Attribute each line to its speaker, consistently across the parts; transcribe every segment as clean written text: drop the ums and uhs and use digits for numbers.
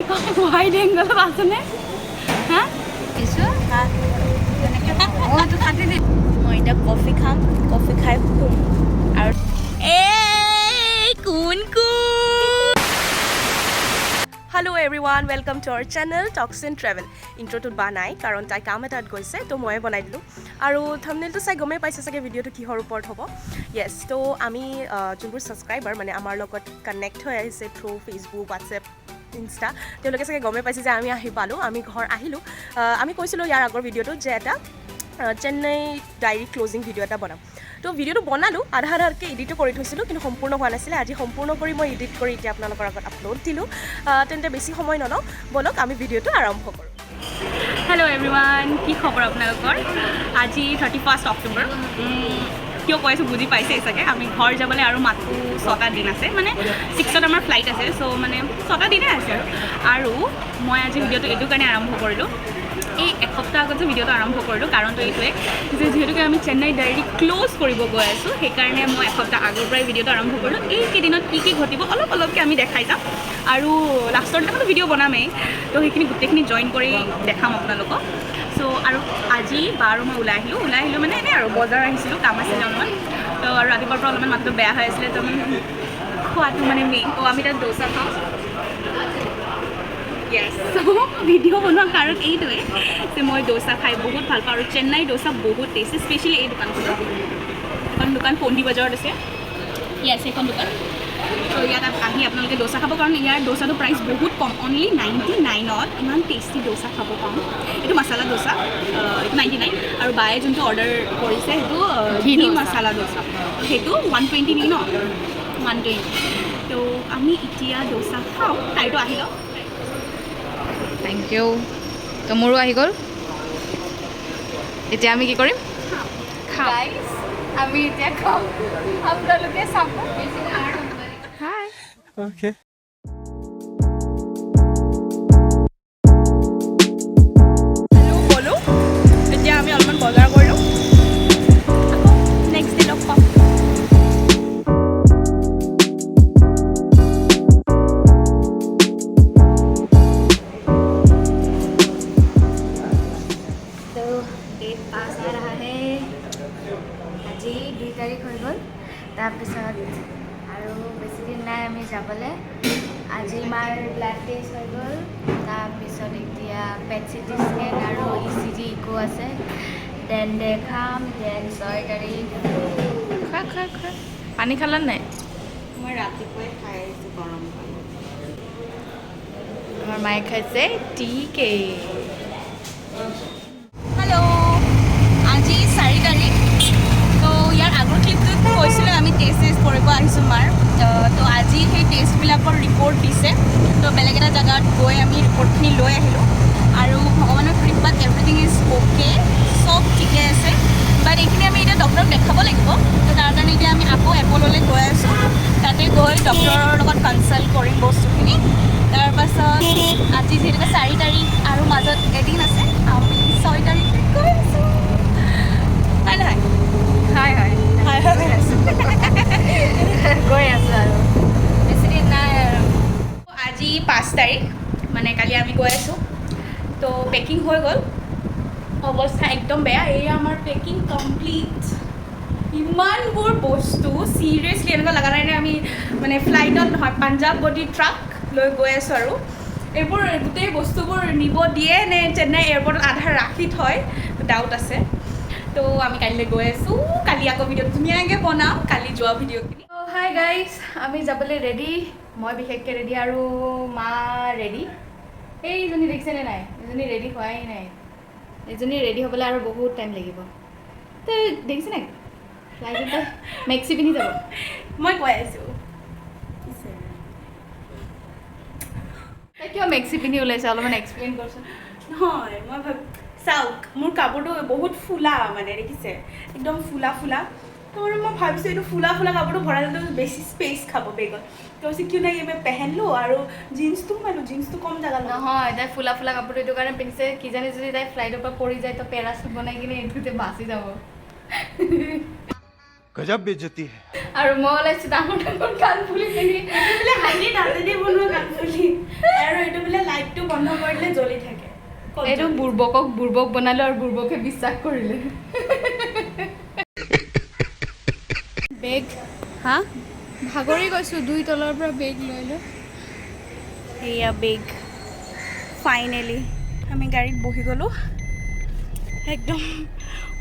Speaker 1: Wide এংগলত আছেনে? হা, মই এতিয়া কফি খাম, কফি খাই শুম। আৰু এই কোন কোন? Hello everyone, welcome to our channel Talks and Travel. ইণ্ট্ৰটোত বা নাই, কাৰণ তাই কাম এটাত গৈছে, তো ময়ে বনাই দিলোঁ। আৰু থামনেলটো চাই গমেই পাইছে চাগে ভিডিঅ'টো কিহৰ ওপৰত হ'ব। য়েছ, তো আমি যোনবোৰ ছাবস্ক্ৰাইবাৰ, মানে আমাৰ লগত কানেক্ট হৈ আহিছে থ্ৰু ফেচবুক, হোৱাটছএপ, ইনষ্টা, তেওঁলোকে চাগে গমেই পাইছে যে আমি আহি পালোঁ, আমি ঘৰ আহিলোঁ। আমি কৈছিলোঁ ইয়াৰ আগৰ ভিডিঅ'টোত যে এটা চেন্নাই ডায়েৰী ক্লজিং ভিডিঅ' এটা বনাম। তো ভিডিঅ'টো বনালোঁ, আধা আধাকৈ এডিটো কৰি থৈছিলোঁ, কিন্তু সম্পূৰ্ণ হোৱা নাছিলে। আজি সম্পূৰ্ণ কৰি মই এডিট কৰি এতিয়া আপোনালোকৰ আগত আপলোড দিলোঁ। তেন্তে বেছি সময় নলওঁ, ব'লক আমি ভিডিঅ'টো আৰম্ভ কৰোঁ। হেল্ল' এভৰিৱান, কি খবৰ আপোনালোকৰ? আজি 31 অক্টোবৰ। কিয় কৈ আছোঁ বুজি পাইছেই চাগে। আমি ঘৰ যাবলৈ আৰু মাথো 6টা দিন আছে, মানে 6ত আমাৰ ফ্লাইট আছে, চ' মানে 6টা দিনেই আছে। আৰু মই আজি ভিডিঅ'টো এইটো কাৰণে আৰম্ভ কৰিলোঁ, এই এসপ্তাহ আগত যে ভিডিঅ'টো আৰম্ভ কৰিলোঁ, কাৰণটো এইটোৱে যে যিহেতুকে আমি চেন্নাই ডায়েৰী ক্ল'জ কৰিব গৈ আছোঁ, সেইকাৰণে মই এসপ্তাহ আগৰ পৰাই ভিডিঅ'টো আৰম্ভ কৰিলোঁ। এইকেইদিনত কি কি ঘটিব অলপ অলপকৈ আমি দেখাই যাম আৰু লাষ্টৰ দিনাখনো ভিডিঅ' বনামেই, তো সেইখিনি গোটেইখিনি জইন কৰি দেখাম আপোনালোকক। চ' আৰু আজি বা আৰু মই ওলাই আহিলোঁ। ওলাই আহিলোঁ মানে এনেই আৰু বজাৰ আহিছিলোঁ, কাম আছিলে অলপমান। তো আৰু ৰাতিপুৱাৰ পৰা অলপমান মাথাটো বেয়া হৈ আছিলে, তো মানে খোৱাটো মানে মেইন। তো আমি তাত দোচা খাওঁ। য়েছ, ভিডিঅ' বনোৱাৰ কাৰণ এইটোৱে যে মই দোচা খাই বহুত ভাল পাওঁ আৰু চেন্নাই দোচা বহুত টেষ্টি, স্পেচিয়েলি এই দোকানখনৰ। এখন দোকান পণ্ডি বজাৰত আছে। য়েছ, এইখন দোকান। ত' ইয়াত আহি আপোনালোকে দোচা খাব, কাৰণ ইয়াৰ দোচাটো প্ৰাইচ বহুত কম, অনলি 99ত ইমান টেষ্টি দোচা খাব পাওঁ। এইটো মছলা দোচা, এইটো 99। আৰু বায়ে যোনটো অৰ্ডাৰ কৰিছে সেইটো ঘি মছলা দোচা, সেইটো 120 নেকি ন? 120। ত' আমি এতিয়া দোচা খাওঁ, তাইতো আহি লওক।
Speaker 2: Thank you. তো মোৰো আহি গ'ল। এতিয়া আমি কি কৰিম? খাম।
Speaker 1: আমি এতিয়া খাম, আপোনালোকে চাব।
Speaker 2: হাই।
Speaker 3: Okay.
Speaker 1: গ'লোঁ, এতিয়া আমি অলপমান বজাৰ কৰিলোঁ, আকৌ নেক্সট ডে লগ পাম।
Speaker 4: तो डेट पास आ रहा है। আজি 2 তাৰিখ হৈ গ'ল। তাৰপিছত আৰু বেছি দিন নাই আমি যাবলৈ। আজি মাৰ ব্লাড টেষ্ট হৈ গ'ল। তাৰপিছত এতিয়া পেট চিটি স্কেন আৰু ইচিজি, ইকো আছে। দেন দেখাম, দেন 6 তাৰিখ।
Speaker 2: খোৱা, খোৱা, খোৱা। পানী খালা নাই?
Speaker 1: মই ৰাতিপুৱাই খাই আহিছোঁ গৰম পানী।
Speaker 2: আমাৰ মায়ে খাইছে টি কেক।
Speaker 1: হেল্ল', আজি 4 তাৰিখ। তো ইয়াৰ আগৰ ক্লিপটোত কৈছিলোঁ আমি টেষ্ট চেষ্ট কৰিব আহিছোঁ মাৰ। তো আজি সেই টেষ্টবিলাকৰ ৰিপৰ্ট দিছে। তো বেলেগ এটা জেগাত গৈ আমি ৰিপৰ্টখিনি লৈ আহিলোঁ আৰু ভগৱানৰ কৃপাত এভৰিথিং is okay, চব ঠিকে আছে। বাট এইখিনি আমি এতিয়া ডক্টৰক দেখাব লাগিব। তো তাৰ কাৰণে এতিয়া আমি আকৌ এপ'ললৈ গৈ আছোঁ। তাতে গৈ ডক্টৰৰ লগত কনচাল্ট কৰিম বস্তুখিনি। তাৰপাছত আজি যিহেতুকে 4 তাৰিখ আৰু মাজত এদিন আছে, আমি 6 তাৰিখে গৈ আছোঁ। হয় নহয়?
Speaker 2: হয় হয়।
Speaker 1: হয় হয়।
Speaker 2: গৈ আছোঁ আৰু বেছি দিন নাই আৰু।
Speaker 1: আজি 5 তাৰিখ, মানে কালি আমি গৈ আছোঁ। তো পেকিং হৈ গ'ল, অৱস্থা একদম বেয়া। এয়া আমাৰ পেকিং কমপ্লিট। ইমানবোৰ বস্তু, চিৰিয়াছলি এনেকুৱা লগা নাই নে আমি মানে ফ্লাইটত নহয়, পাঞ্জাৱ বডি ট্ৰাক লৈ গৈ আছোঁ। আৰু এইবোৰ গোটেই বস্তুবোৰ নিব দিয়ে নে চেন্নাই এয়াৰপৰ্টত আধা ৰাখি থয়, ডাউট আছে। তো আমি কালিলৈ গৈ আছোঁ। কালি আকৌ ভিডিঅ' ধুনীয়াকৈ বনাম, কালি যোৱা ভিডিঅ'খিনি।
Speaker 2: হাই গাইজ, আমি যাবলৈ ৰেডি। মই বিশেষকৈ ৰেডি আৰু মা ৰেডি। এইজনী দেখিছেনে নাই? এজনী ৰেডি হোৱাই নাই। এজনী ৰেডি হ'বলৈ আৰু বহুত টাইম লাগিব। তই দেখিছে নাই, ফ্লাইটত মেক্সি পিন্ধি যাব।
Speaker 1: মই কৈ আছোঁ।
Speaker 2: তই কিয় মেক্সি পিন্ধি ওলাইছে, অলপমান এক্সপ্লেইন কৰচোন।
Speaker 1: নহয়, মই ভাব চাওক, মোৰ কাপোৰটো বহুত ফুলা, মানে দেখিছে, একদম ফুলা ফুলা। তো মানে মই ভাবিছোঁ এইটো ফুলা ফুলা কাপোৰটো ভৰাই ল'লে বেছি স্পেচ খাব বেগত। তো ভাবিছোঁ কিয় নাই মই পেহেন লওঁ আৰু জিন্সটো মানো, জিন্সটো কম জেগা ল'ব।
Speaker 2: নহয়, তাই ফুলা ফুলা কাপোৰটো এইটো কাৰণে পিন্ধিছে, কিজানি যদি তাই ফ্লাইটৰ পৰা পৰি যায়, তো পেৰাচুট বনাই কিনে এইটোতে বাচি যাব।
Speaker 3: गजब बेइज्जती है।
Speaker 2: আৰু মই ওলাইছোঁ ডাঙৰ ডাঙৰ কাণফুলি পিন্ধি।
Speaker 1: এইটো বোলে হাতী দাঁতেদি বনোৱা কাণফুলি আৰু এইটো বোলে লাইট লাইটটো বন্ধ কৰি দিলে জ্বলি থাকে। ক'ত
Speaker 2: এইটো
Speaker 1: জ্বলে?
Speaker 2: বুৰ্বকক বুৰ্বক বনালো আৰু বুৰ্বকে বিশ্বাস কৰিলে। বেগ।
Speaker 1: হা।
Speaker 2: ভাগৰি গৈছো, দুই তলৰ পৰা বেগ লৈ লৈ।
Speaker 1: এয়া বেগ। ফাইনেলি আমি গাড়ীত বহি গ'লোঁ। একদম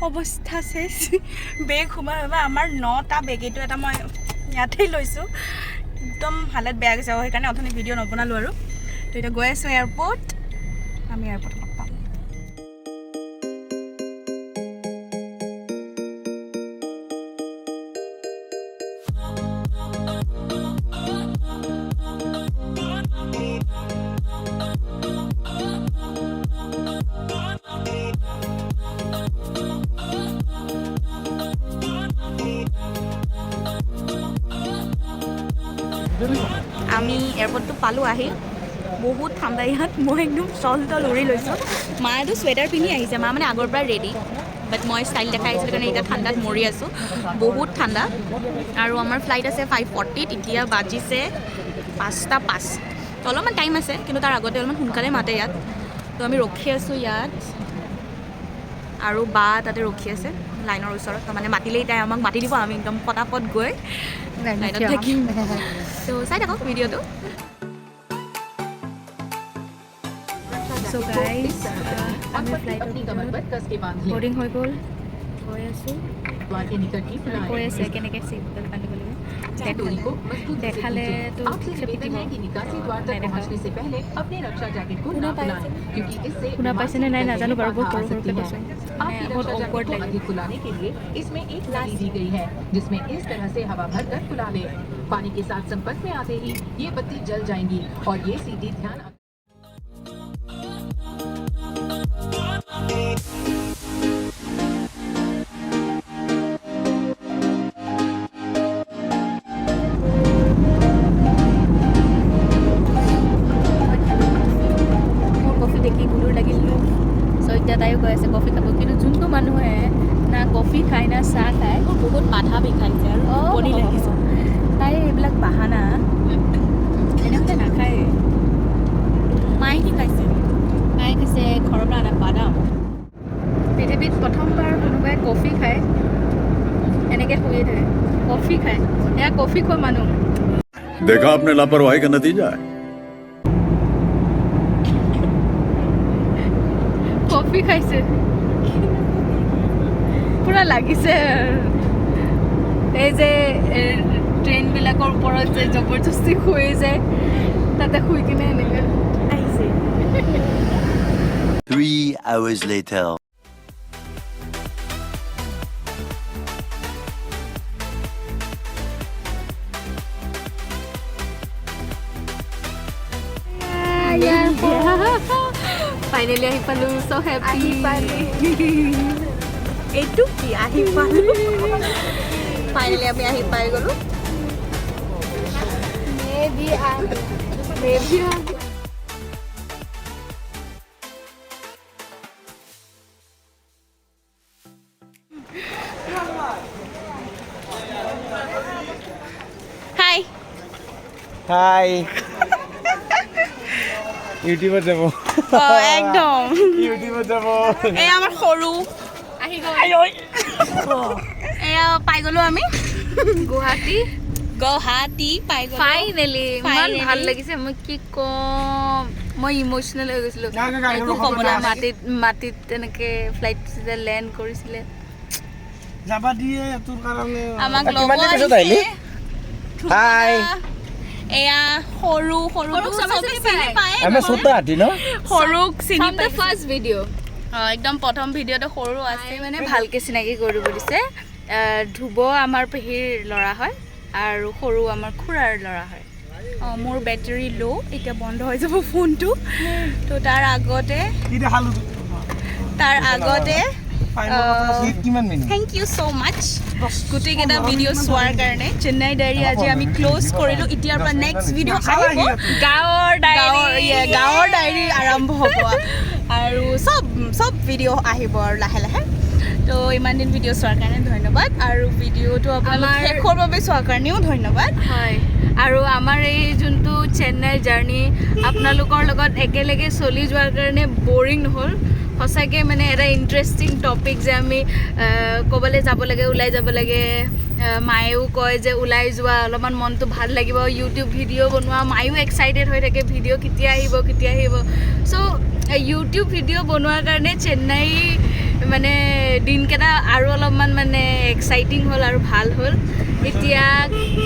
Speaker 1: অৱস্থা শেষ। বেগ সোমাই সোমাই আমাৰ 9টা বেগ। এইটো এটা মই ইয়াতেই লৈছোঁ। একদম হালত বেয়া গৈছে আৰু সেইকাৰণে অথনি ভিডিঅ' নবনালোঁ আৰু। তো এতিয়া গৈ আছোঁ এয়াৰপৰ্ট। আমি এয়াৰপৰ্টত লগ পাম। আমি এয়াৰপৰ্টটো পালোঁ আহি। বহুত ঠাণ্ডা ইয়াত। মই একদম শ্বল তল উৰি লৈছোঁ। মায়েতো চুৱেটাৰ পিন্ধি আহিছে। মা মানে আগৰ পৰা ৰেডি, বাট মই ষ্টাইল দেখাই আহিছিলোঁ কাৰণে এতিয়া ঠাণ্ডাত মৰি আছোঁ। বহুত ঠাণ্ডা। আৰু আমাৰ ফ্লাইট আছে 5:40ত। এতিয়া বাজিছে 5টা 5। তো অলপমান টাইম আছে, কিন্তু তাৰ আগতে অলপমান সোনকালে মাতে ইয়াত। তো আমি ৰখি আছোঁ ইয়াত আৰু বা তাতে ৰখি আছে লাইনৰ ওচৰত। তো মানে মাতিলেই তাই আমাক মাতি দিব, আমি একদম ফটাফট গৈ লাইনত থাকিম। তো চাই থাকক ভিডিঅ'টো।
Speaker 2: চ' গাইজ, আমি ফ্লাইটৰ বৰ্ডিং হৈ গ'ল, গৈ আছোঁ। কৈ আছে কেনেকৈ চিট বেল্ট বান্ধিব লাগে। দেখালেতো ঠিকছে পিটিব। শুনা পাইছেনে নাই নাজানো বাৰু, বহুত সৰু সৰুকৈ কৈছোঁ, মানে বহুত অকৱাৰ্ড লাগে।
Speaker 5: फुलाने के लिए इसमें एक नली दी गई है, जिसमें इस तरह से हवा भरकर फुला ले। पानी के साथ संपर्क में आते ही ये बत्ती जल जाएंगी और ये सीटी ध्यान
Speaker 2: মোৰ কফি দেখি গুলুৰ লাগিল লোভ। চ' এতিয়া তাইও কৈ আছে কফি খাব। কিন্তু যোনটো মানুহে না কফি খায় না চাহ খায়।
Speaker 1: মোৰ বহুত মাথা বিষাইছে আৰু টোপনি লাগিছে। তাই এইবিলাক বাহানা, এনেহ'লে নাখায়। মায়ে কি খাইছে?
Speaker 2: মায়ে খাইছে ঘৰৰ পৰা অনা বাদাম। পৃথিৱীত প্ৰথমবাৰ কোনোবাই কফি খায় এনেকৈ শুয়ে থাকে। কফি খায়, এয়া কফি খোৱা মানুহ।
Speaker 6: देखा आपने लापरवाही का नतीजा है।
Speaker 2: কফি খাইছে, পূৰা লাগিছে। এই যে ট্ৰেইনবিলাকৰ ওপৰত যে জবৰদস্তি শুই যায়, তাতে শুই কিনে এনেকৈ
Speaker 1: আহিছে।
Speaker 7: 3 hours later.
Speaker 2: Finally আহি পালোঁ, চ' হেপী।
Speaker 1: আহি পালোঁ। এইটো কি, আহি পালোঁ। ফাইনেলি আমি আহি পাই গ'লোঁ।
Speaker 2: Maybe.
Speaker 1: High.
Speaker 3: High. ইউটিউবত যাব।
Speaker 1: একদম।
Speaker 3: ইউটিউবত যাব।
Speaker 1: এই আমাৰ সৰু
Speaker 2: আহি গ'ল।
Speaker 1: এয়া পাই গ'লোঁ আমি।
Speaker 2: গুৱাহাটী।
Speaker 1: গুৱাহাটী পাই গ'লোঁ।
Speaker 2: ফাইনেলি ইমান
Speaker 1: Finally.
Speaker 2: ভাল লাগিছে, মই কি ক'ম, মই ইম'চনেল হৈ গৈছিলোঁ।
Speaker 1: একো ক'ব নাই।
Speaker 2: মাটিত মাটিত তেনেকে ফ্লাইট যে লেণ্ড কৰিছিলে।
Speaker 3: যাবা দিয়ে তোৰ কাৰণে।
Speaker 1: আমাক
Speaker 3: কিমান
Speaker 1: ল'ব
Speaker 3: দিন পিছত
Speaker 1: আহিছে।
Speaker 3: আহিলি? হাই।
Speaker 1: এয়া সৰু, সৰুটো
Speaker 2: সৰুক চবে
Speaker 1: চবে
Speaker 2: চিনি
Speaker 1: চিনি
Speaker 2: পায়।
Speaker 1: পায়।
Speaker 3: আমি ছোটা হাতী ন।
Speaker 1: সৰুক চিনি
Speaker 2: ফ্ৰম the
Speaker 1: পাই।
Speaker 2: First video'.
Speaker 1: অ, একদম প্ৰথম ভিডিঅ'টো সৰু আছে।
Speaker 2: মানে ভালকে চিনাকি কৰিব দিছে। ধ্ৰুৱ আমাৰ পেহীৰ ল'ৰা হয় আৰু সৰু আমাৰ খুৰাৰ ল'ৰা হয়।
Speaker 1: অঁ, মোৰ বেটাৰী ল', এতিয়া বন্ধ হৈ যাব ফোনটো। তো তাৰ আগতে
Speaker 3: কি দেখালো?
Speaker 1: তাৰ আগতে
Speaker 3: কিমান minute?
Speaker 1: Thank you so মাছ গোটেইকেইটা ভিডিঅ' চোৱাৰ কাৰণে। চেন্নাই ডায়েৰী আজি আমি ক্ল'জ কৰিলোঁ। এতিয়াৰ পৰা নেক্সট ভিডিঅ' আহিব
Speaker 2: গাঁৱৰ
Speaker 1: গাঁৱৰ, yeah, গাঁৱৰ ডায়েৰী আৰম্ভ হ'ব। আৰু চব চব ভিডিঅ' আহিব আৰু লাহে লাহে। তো ইমান দিন ভিডিঅ' চোৱাৰ কাৰণে ধন্যবাদ আৰু ভিডিঅ'টো আপোনালোক শেষৰ বাবে চোৱাৰ কাৰণেও ধন্যবাদ।
Speaker 2: হয়, আৰু আমাৰ এই যোনটো চেন্নাইৰ জাৰ্ণি আপোনালোকৰ লগত একেলগে চলি যোৱাৰ কাৰণে বৰিং নহ'ল। সঁচাকৈ মানে এটা ইণ্টাৰেষ্টিং টপিক যে আমি ক'ৰবালৈ যাব লাগে, ওলাই যাব লাগে। মায়েও কয় যে ওলাই যোৱা, অলপমান মনটো ভাল লাগিব। ইউটিউব ভিডিঅ' বনোৱা, মায়ো এক্সাইটেড হৈ থাকে ভিডিঅ' কেতিয়া আহিব, কেতিয়া আহিব। চ' ইউটিউব ভিডিঅ' বনোৱাৰ কাৰণে চেন্নাই মানে দিনকেইটা আৰু অলপমান মানে এক্সাইটিং হ'ল আৰু ভাল হ'ল। এতিয়া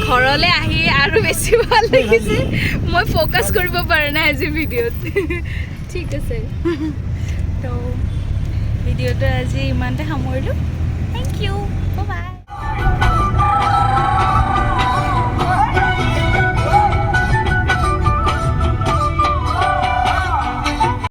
Speaker 2: ঘৰলৈ আহি আৰু বেছি ভাল লাগিছে। মই ফ'কাছ কৰিব পৰা নাই আজি ভিডিঅ'ত। ঠিক আছে।
Speaker 1: তো ভিডিঅ'টো আজি ইমানতে সামৰিলোঁ। Thank you, bye.